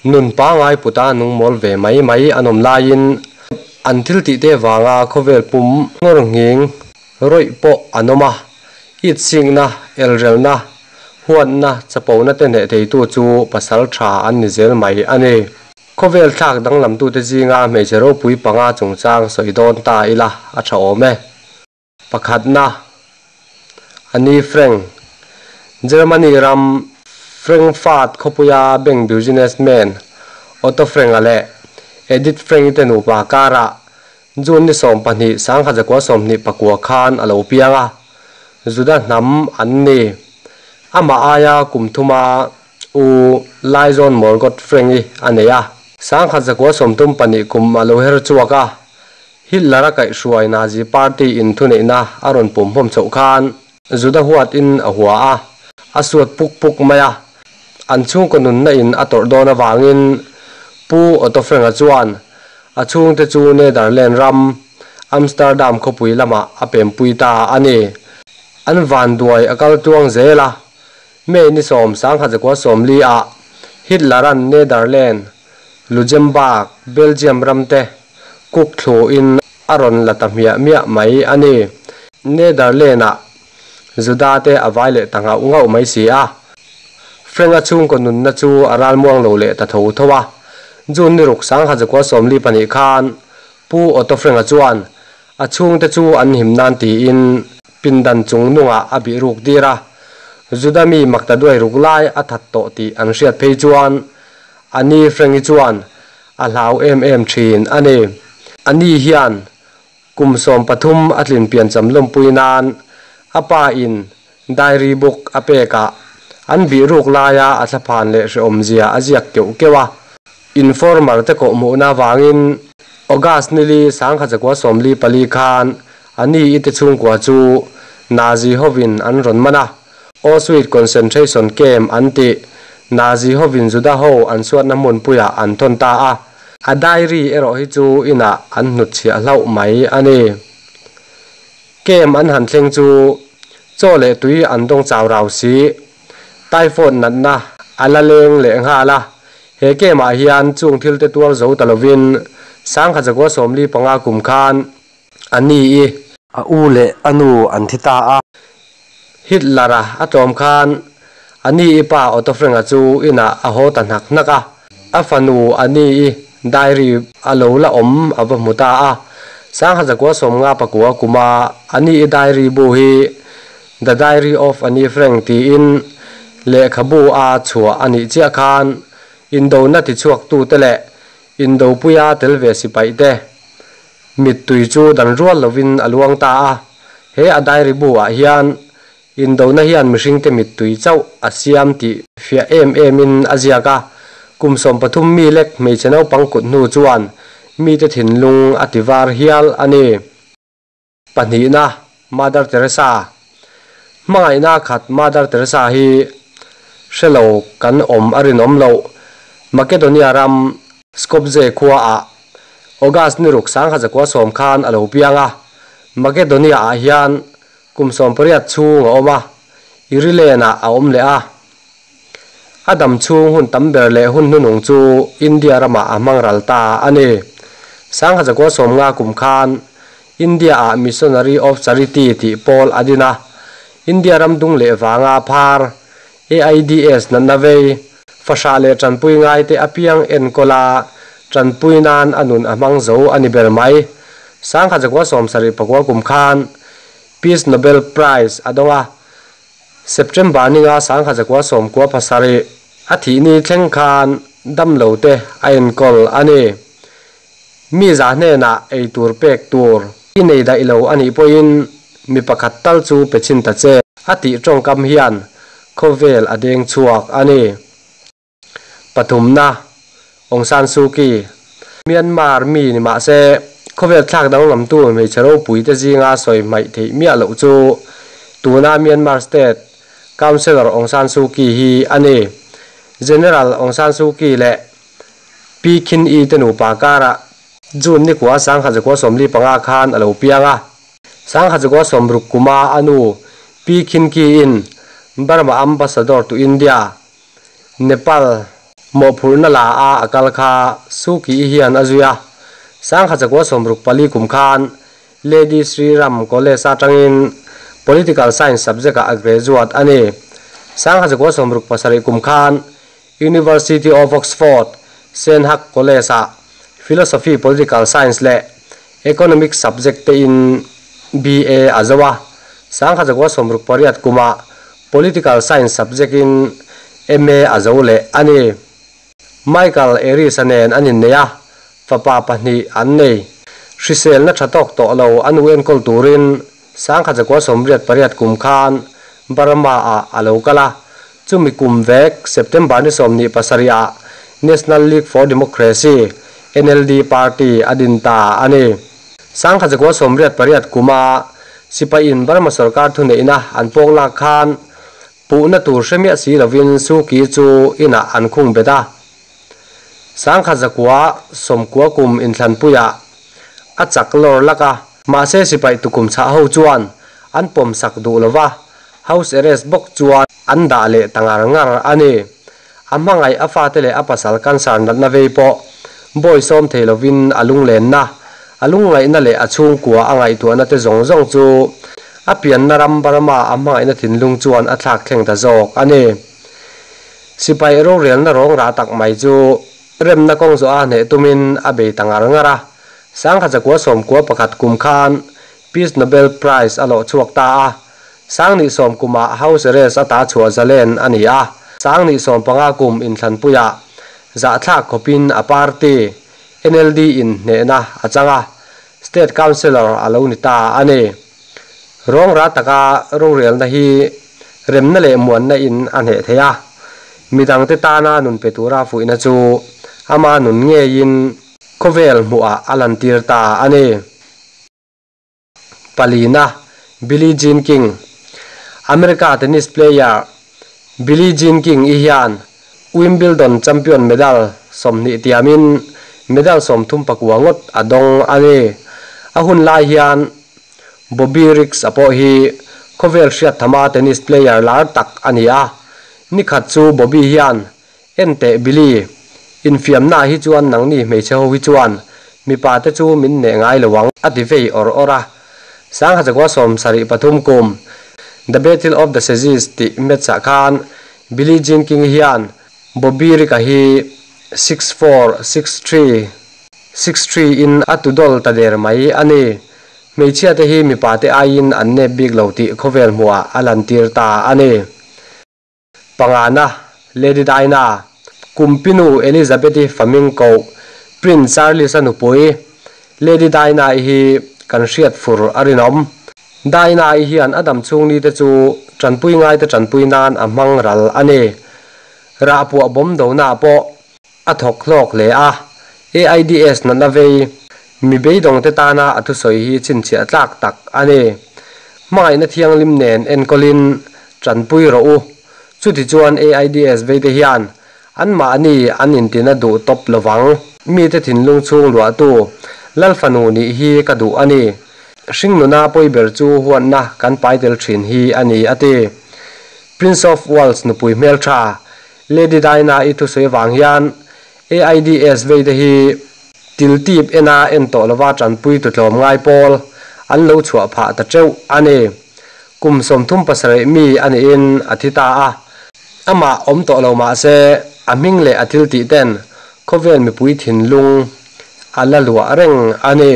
Nun pangai puta nung mawl ve mai mai an awm laiin an thil tih te vanga khawvel pum ngawr nghing rawih pawh an awm a, itsikna, elrelna, huatna, chapona te hneh theitu chu pasal tha an ni zel mai a ni. Khawvel thlak danglamtute zinga hmeichhe ropui panga chungchang sawi dawn ta ila a tha awm e. Pakhatna, Annie Frank, Germany ram Frankfurt khawpuia bank businessman Otto Frank-a leh Edith Frank-i te nupa karah June ni 12 1924 khan a lo piang a, Juda hnam an ni. Amah aia kum thuma u Laizawn Margot Frank-i a nei a. 1934 kum a lo her chhuak a, Hitler-a kaihhruai Nazi Party in thuneihna a rawn pumhmawm chhoh khan Juda huat in a hua a, a suat puk puk mai a. An chhungkaw nunna in a tawrh dawn avangin Pu Otto Frank-a chuan a chhungte chu Netherlands ram Amsterdam khawpui lamah a pempui ta a ni. An vanduai a kal tluang zel a, May ni 10 1940 ah Hitler-a'n Netherlands, Luxembourg, Belgium ramte kuk thluin a rawn la ta hmiah hmiah mai a ni. Netherlands-ah Juda te a vai leh ta nghauh nghauh mai si a. Frank-a chhungkaw nunna chu a ralmuang lo leh ta tho tho a. June ni ruk 1942 khan Pu Otto Frank-a chuan a chhungte chu an him nan tiin pindan chung nungah a bih ruk tir a. Juda mi makta duai ruk lai a that tawh tih an hriat phei chuan a ni Frank-i chuan a hlau em em thin a ni. A ni hian kum 13 a tlin piancham lawmpui nan a pa in diary book a pek ah an bih ruk laia a thlaphan leh hrehawmzia a ziak keuh keuh a. Informer te kawhhmuhna avangin August nili 1944 khan a ni i te chhungkua chu Nazi hovin an rawn man a, Auschwitz concentration camp an tih Nazi hovin Juda ho an suatna hmunpuiah an thawn ta a. A diary erawh hi chu inah an hnutchhiah hlauh mai a ni. Camp an han thleng chu chaw leh tui an dawng chau rau si. Typhoid natna a la leng leh nghal a, he camp ah hian chung thil te tuar zo ta lovin 1945 kum khan a ni i. A u leh a nu an thi ta a. Hitler-a a tlawm khan a ni i pa Otto Frank-a chu inah a haw ta hnak hnak a, a fanu a ni i diary a lo la awm a va hmu ta a. 1959 kuma a ni i diary bu hi The Diary of Annie Frank tiin lehkhabu a chhuah a nih chiah khan indona tichhuaktute leh indopuia tel ve sipaih te mittui chu dan rual lovin a luang ta a. He a diary bu ah hian indona hian mihringte mittui chauh a siam tih fiah em em in a ziak a. Kum 13 mi lek hmeichhe naupang kut hnu chuan mite thinlung a ti var hial a ni. Pahnihna, Mother Teresa. Hmangaihna khat Mother Teresa hi hrelo kan awm a rinawm loh. Macedonia ram Skopje khua ah August ni ruk 1910 khan a lo piang a. Macedonia ah hian kum 18 chhung a awm a, Ireland ah a awm leh a. A dam chhung hun tam ber leh hun hnunung chu India ramah a hmang ral ta a ni. 1950 kum khan India ah Missionary of Charity tih pawl a din a. India ram dung leh vanga phar AIDS natna vei fahrah leh tanpui ngai te apiang enkawl a tanpui nan a nun a hmang zo a ni ber mai. 1974 kum khan Peace Nobel Prize a dawng a. September ninga 1997 a thih ni thleng khan dam lo te a enkawl a ni. Mi za hnenah ei tur pek tur i nei daih lo a nih pawhin mi pakhat tal chu pe chin ta che a tih tawngkam hian khawvel a deng chhuak a ni. Pathumna, Aung San Suu Kyi, Myanmar mi ni mah se khawvel thlak danglamtu hmeichhe ropui te zinga sawi hmaih theih miah loh chu tuna Myanmar State Councillor Aung San Suu Kyi hi a ni. General Aung San Suu Kyi leh Pi Khin I te nupa karah June ni kua 1945 khan a lo piang a. 1960 kuma a nu Pi Khin Kyi in Burma Ambassador to India, Nepal Mawhphurhna la a a kal kha Suu Kyi hian a zui a, 1964 kum khan Lady Shri Ram College atangin Political Science subject ah a graduate a ni. 1967 kum khan University of Oxford Senhak College ah Philosophy, Political Science leh Economics subject te in BA a zo a, 1968 kumah Political Science subject in MA a zo leh a ni. Michael Aris-a nen an innei a, fapa pahnih an nei. Hriselna tha tawk tawh lo a nu enkawl turin 1988 kum khan Burma-ah a lo kal a, chumi kum vek September ni 27 ah National League for Democracy, NLD, party a din ta a ni. 1988 kuma sipaiin Burma sorkar thuneihna an pawk lak khan puhna tur hre miah si lovin Suu Kyi chu inah an khung bet a. 1990 kum inthlanpuiah a chak lawr lak a. Mahse sipai tukum chhah ho chuan an pawmsak duh lova, house arrest bawk chuan an dah leh ta ngar ngar a ni. A hmangaih a fate leh a pasal cancer natna vei pawh bawi sawm thei lovin a lunglenna, a lungngaihna leh a chhungkua a ngaihtuahna te zawng zawng chu a pianna ram Burma a hmangaihna thinlung chuan a thlak thleng ta zawk a ni. Sipai rorelna rawng rah tak mai chu remna kawng zawh a hneh tumin a bei ta ngar ngar a, 1991 kum khan Peace Nobel Prize a lawh chhuak ta a. 2010 kumah house arrest ata chhuah zalen a ni a, 2015 kum inthlanpuiah zahthlak khawpin a party, NLD in hnehna a chang a, State Councillor a lo ni ta a ni. Rawngra taka rorelna hi remna leh muanna in a hneh thei a, midangte tana nun pe tura fuihna chu ama nun ngeiin khawvel hmuhah a lantir ta a ni. Palina, Billie Jean King America tennis player Billie Jean King i hian Wimbledon champion medal 20 tiamin medal 39 ngawt a dawng a ni. A hun lai hian Bobby Riggs a pawh hi khawvel hriat thama tennis player lar tak a ni a. Nikhat chu Bobby hian Enteh Billy, infiamna hi chuan nangni hmeichhe ho hi chuan mipa te chu min neh ngai lo ang, a ti vei awr awr a. 1973 kum The Battle of the Sexes tih match ah khan Billie Jean King hian Bobby Rigg-a hi 6-4, 6-3, 6-3 in a tudawl ta der mai a ni. Hmeichhia te hi mipa te aiin an nep bik lo tih khawvel hmuhah a lantir ta a ni. Pangana, Lady Diana, Kumpinu Elizabeth-i faming koh Prince Charles-a nupui Lady Diana-i hi kan hriat fur a rinawm. Diana-i hian a dam chhung ni te chu tanpui ngaite tanpui nan a hmang ral a ni. Rah puah bawm donaah pawh a thawk hlawk hle a, AIDS natna vei mi beidawngte tana a thusawi hi chhinchhiah tlak tak a ni. Hmangaihna thianghlim nen enkawlin tanpui rawh u. Chutichuan AIDS veite hian anmahni an intina duh tawp lovang. Mite thinlung chhung luahtu Lalfanu nih hi ka duh a ni. Hringnuna pawi ber chu huatna kan pai tel thin hi a ni, a ti. Prince of Wales nupui hmeltha Lady Diana i thusawi avang hian AIDS vei te hi tiltip ena en tawh lova tanpui tu tlawm ngai pawl an lo chhuah phah ta teuh a ni. Kum 37 mi a niin a thi ta a, amah awm tawh lo mah se a hming leh a thil tih ten khawvel mipui thinlung a la luah reng a ni.